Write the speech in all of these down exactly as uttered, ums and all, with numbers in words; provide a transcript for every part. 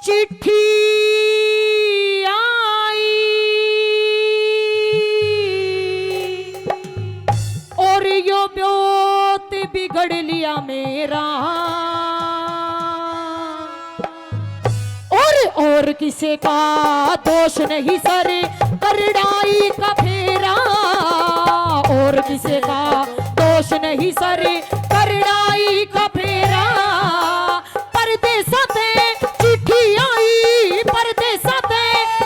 चिट्ठी आई और यो ब्योत बिगड़ लिया मेरा। और, और किसे का दोष नहीं सर, करड़ाई का फेरा। और किसे का दोष नहीं सर, करड़ाई का फेरा। परदेसा ते चिट्ठी आई, परदेसा ते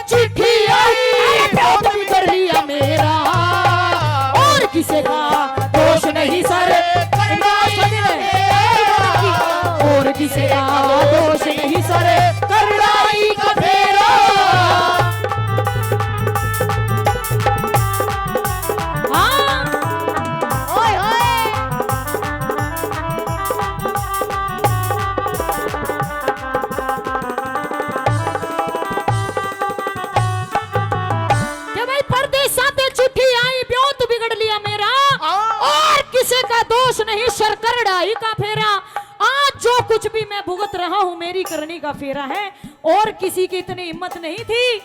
चिट्ठी आई, अरे ब्योत बिगड़ लिया मेरा। और किसे का दोष नहीं सर, और किसे का दोष नहीं सर, करड़ाई का फेरा। हाँ। ओए होए। के भाई, परदेसा ते चिट्ठी आई, ब्योत बिगड़ लिया मेरा। हाँ। और किसे का दोष नहीं, सर करड़ाई का फेरा। आज जो कुछ भी मैं भुगत रहा हूँ, मेरी करनी का फेरा है। और किसी की इतनी हिम्मत नहीं थी,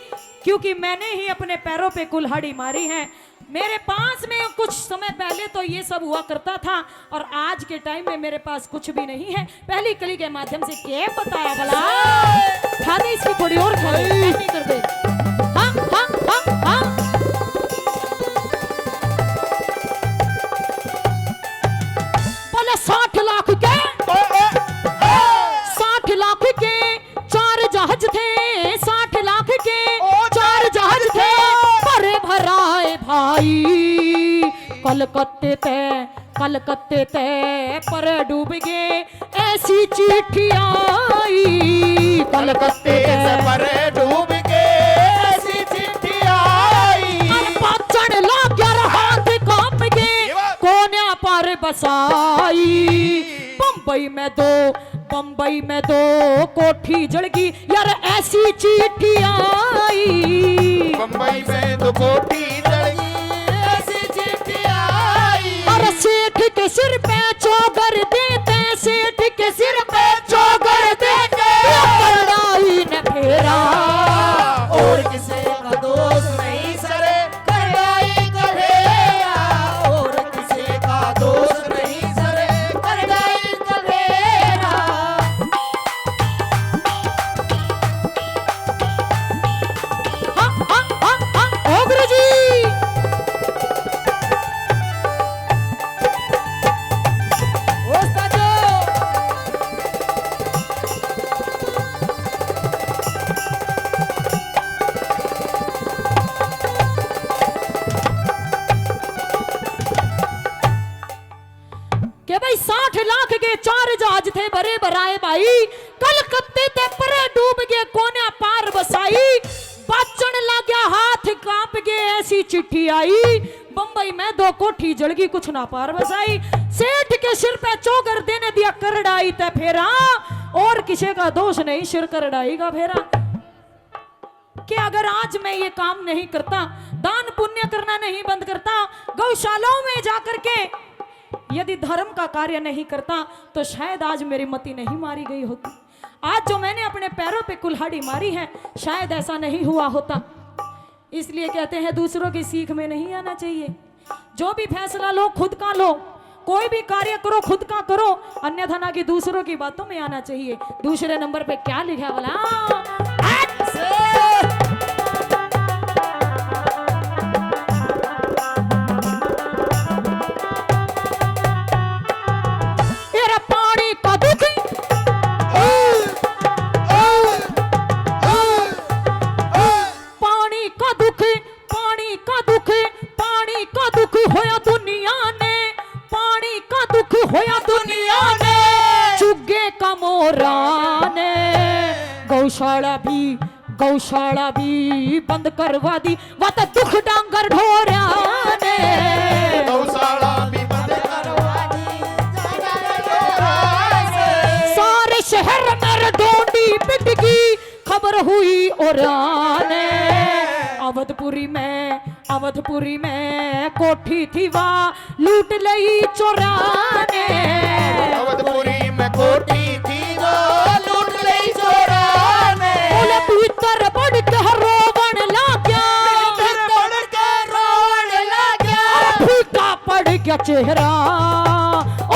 क्योंकि मैंने ही अपने पैरों पे कुल्हाड़ी मारी है। मेरे पास में कुछ समय पहले तो ये सब हुआ करता था, और आज के टाइम में मेरे पास कुछ भी नहीं है। पहली कली के माध्यम से के बताया भला? खा दे इसकी थोड़ी और, खा दे, नहीं कर दे। हाँ, हाँ, हाँ, हाँ। बोले साठ लाख के, साठ लाख के चार जहाज थे, साठ लाख के ओ चार जहाज थे, भरे भराए भाई। कलकत्ते ते, कलकत्ते ते पर डूब गए, ऐसी चिट्ठी आई। कलकत्ते ते पर डूब गए, ऐसी चिट्ठी आई। अरे बाजण लाग गया, हाथ कांप गए, ये बात। कोन्या पर बसाई। बम्बई में दो, बम्बई में दो कोठी जलगी, यार ऐसी चिट्ठी आई। बम्बई में दो कोठी जलगी, ऐसी चिट्ठी आई। अरे सेठ के सिर पे चोगर देते, सेठ के सिर पे चोगर देते, करड़ाई ने फेरा। और किसे का दोष नहीं सर, करड़ाई का फेरा, और किसे का दोष नहीं सर, करड़ाई का फेरा। हाँ, हाँ, हाँ, हाँ, ओ गुरु जी। के भाई, साठ लाख के चार जहाज थे भरे भराए भाई, कलकत्ते ते परे डूब गए, कोन्या पार बसाई। बाजण लाग्या, हाथ कांप गए, ऐसी चिट्ठी आई। बम्बई में दो कोठी जलगी, कुछ ना पार बसाई। सेठ के सिर पे चोगर देने दिया, करड़ाई ते फेरा। और किसे का दोष नहीं, सिर करड़ाई का फेरा। कि अगर आज मैं ये काम नहीं करता, दान पुण्य करना नहीं बंद करता, गौशालाओं में जाकर के यदि धर्म का कार्य नहीं करता, तो शायद आज मेरी मति नहीं मारी गई होती। आज जो मैंने अपने पैरों पे कुल्हाड़ी मारी है, शायद ऐसा नहीं हुआ होता। इसलिए कहते हैं, दूसरों की सीख में नहीं आना चाहिए। जो भी फैसला लो, खुद का लो। कोई भी कार्य करो, खुद का करो, अन्यथा ना कि दूसरों की बातों में आना चाहिए। दूसरे नंबर पे क्या लिखा वाला? तेरा पानी का दुख, पानी का दुख, पानी का दुख, पानी का दुख होया दुनिया ने, पानी का दुख होया दुनिया ने, चुगे का मोरा ने। गौशाला भी, गौशाला भी बंद करवा दी, वा तो दुख डांगर ढोरा ने। गौशाला भी बंद करवा दी, सारे शहर में डोंडी पिट गई, खबर हुई और आने। अवधपुरी में, अवधपुरी में कोठी थी, वा लूट लई चोरा ने। अवधपुरी में कोठी थी, वा लूट लई चोरा ने। चेहरा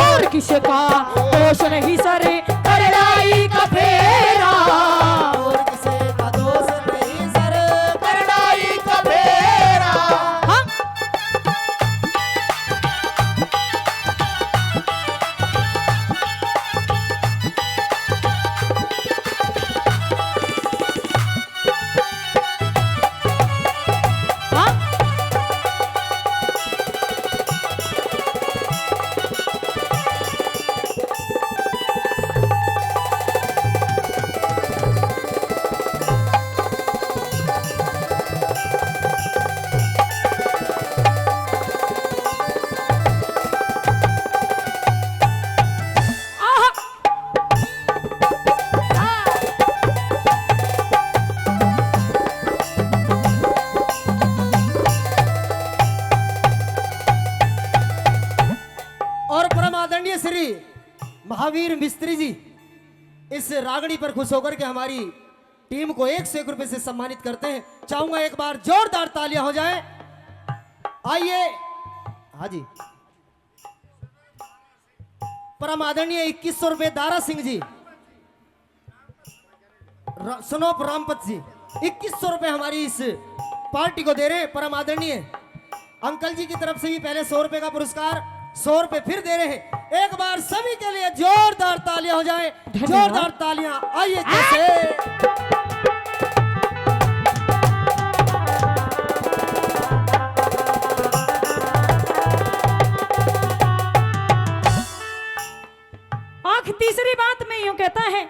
और किसका दोष नहीं सर, करड़ाई का फेरा। और किसी का दोष नहीं सर, करड़ाई का फेरा। हाँ। हाँ? और परम आदरणीय श्री महावीर मिस्त्री जी इस रागणी पर खुश होकर के हमारी टीम को एक सौ एक रुपए से सम्मानित करते हैं। चाहूंगा एक बार जोरदार तालियां हो जाए। आइए, हाँ जी, परम आदरणीय इक्कीस सौ रुपए दारा सिंह जी, र-, सनोप रामपत जी इक्कीस सौ रुपए हमारी इस पार्टी को दे रहे हैं। परम आदरणीय अंकल जी की तरफ से भी पहले सौ रुपए का पुरस्कार, सौ रुपए फिर दे रहे हैं। एक बार सभी के लिए जोरदार तालियां हो जाए, धन्यवाद। जोरदार तालियां। आइए जैसे आख-, तीसरी बात में यूं कहता है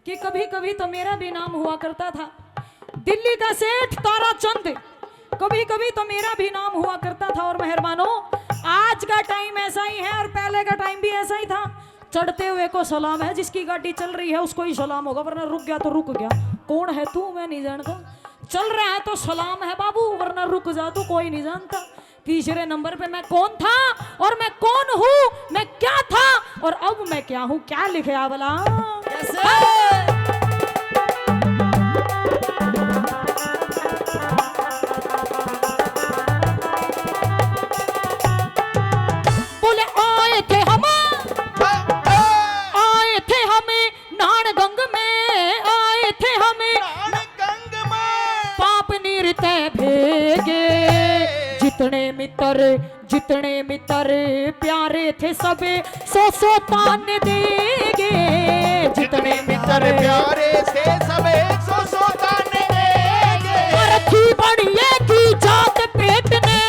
कि कभी-कभी तो मेरा भी नाम हुआ करता था, दिल्ली का सेठ ताराचंद, कभी-कभी तो मेरा भी नाम हुआ करता था। और मेहरबानों, आज का टाइम ऐसा ही है और पहले का टाइम भी ऐसा ही था। चढ़ते हुए को सलाम है, जिसकी गाड़ी चल रही है उसको ही सलाम होगा, वरना रुक गया तो रुक गया। कौन है तू, मैं नहीं जानता। चल रहा है तो सलाम है बाबू, वरना रुक जा तू, कोई नहीं जानता। तीसरे नंबर पे मैं कौन था और मैं कौन हूँ, मैं क्या था और अब मैं क्या हूँ, क्या लिखे आ भला? कैसे? बोले आए थे हम, आए थे हम नान गंग में, आए थे हम नान गंग में। पाप नीर तै भेगे, जितने मित्र, जितने मित्र प्यारे थे सब सौ सौ ताने देगे। जितने मित्र प्यारे थे सब सौ सौ ताने देगे। अरे थी बड़ी एक ही जात पेट ने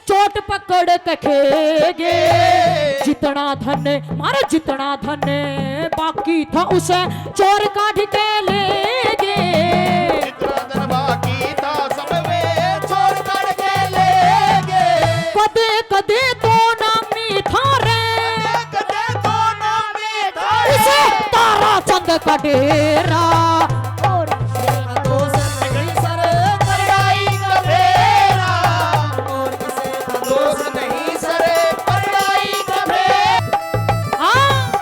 चोट पकड़ के खेगे। जितना धन, मारे जितना धन बाकी था उसे चोर काढ़ के लेगे। जितना धन बाकी था सब वे चोर काढ़ के लेगे। कदे कदे तो नामी था रे, कदे कदे तो नामी था रे। उसे तारा चंद का डेरा। और दोस्त नहीं सर, करड़ाई का फेरा। और किसी का दोस्त नहीं सर, करड़ाई का फेरा। हाँ।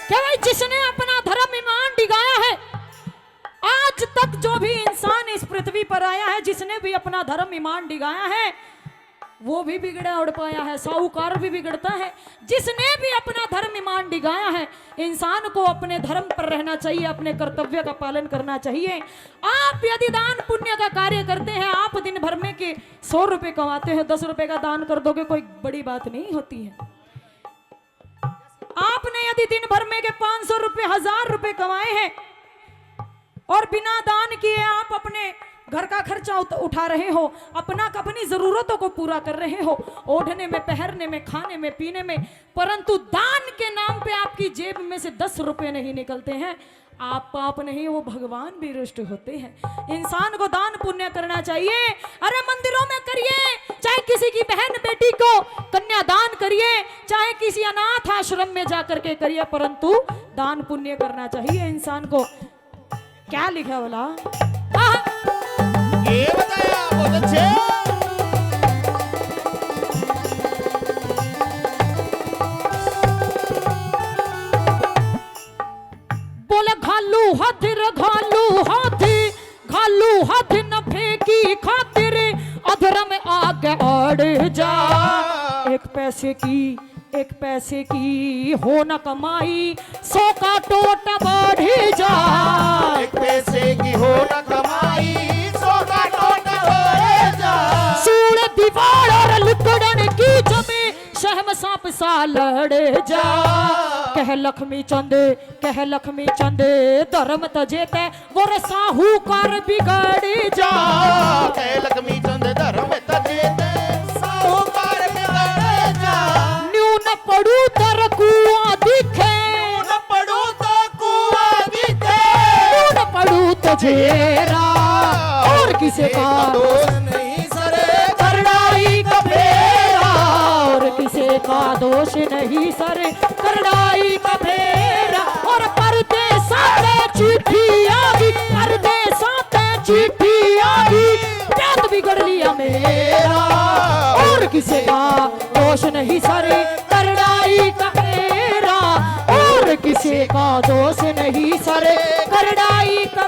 क्या भाई, जिसने अपना धर्म ईमान डिगाया है, आज तक जो भी इंसान इस पृथ्वी पर आया है, जिसने भी अपना धर्म ईमान डिगाया है, वो भी बिगड़ा उड़ पाया है, साहूकार भी बिगड़ता है। जिसने भी अपना धर्म ईमान डिगाया है, इंसान को अपने धर्म पर रहना चाहिए, अपने कर्तव्य का पालन करना चाहिए। आप यदि दान पुण्य का कार्य करते हैं, आप दिन भर में के सौ रुपए कमाते हैं, दस रुपए का दान कर दोगे, कोई बड़ी बात नहीं होती है। आपने यदि दिन भर में के पाँच सौ रुपए, हजार रुपए कमाए हैं और बिना दान किए आप अपने घर का खर्चा उत-, उठा रहे हो, अपना, अपनी जरूरतों को पूरा कर रहे हो, ओढ़ने में, पहनने में, खाने में, पीने में, परंतु दान के नाम पे आपकी जेब में से दस रुपए नहीं निकलते हैं, आप पाप नहीं, वो भगवान भी रुष्ट होते हैं। इंसान को दान पुण्य करना चाहिए। अरे मंदिरों में करिए, चाहे किसी की बहन बेटी को कन्यादान करिए, चाहे किसी अनाथ आश्रम में जाकर के करिए, परंतु दान पुण्य करना चाहिए इंसान को। क्या लिखा वाला? आहा। ये बताया, बहुत अच्छे। बोले घालू हाथ रे घालू हाथ, घालू हाथ नफे की खातिर अधर्म आगे अड़ जा। एक पैसे की, एक पैसे की हो न कमाई, सौ का टोट बढ़ जा। एक पैसे की हो न कमाई, सौ का टोट बढ़ जा। सूल दीवार और लुकड़न की जमी, शहम सांप सा लड़ जा। कह लक्ष्मी चंद, कह लक्ष्मी चंद, धर्म तजे ते वो रे साहूकार बिगड़ जा। कह लक्ष्मी चंद, धर्म तजे ते साहूकार बिगड़ जा। न्यू न पड़ू तर कुआं दिखे, न्यू न पड़ू तो कुआं दिखे। न्यू न पड़ू तो झेरा, और किसे का दोष नहीं सरे, करड़ाई का फेरा। और किसे का दोष नहीं सरे, करड़ाई का फेरा। और परदेसां ते चिट्ठी आ गई, परदेसां ते चिट्ठी आ गई, प्यात बिगड़ लिया मेरा। और किसे का दोष नहीं सरे, करड़ाई का फेरा। और किसे का दोष नहीं सरे, करड़ाई का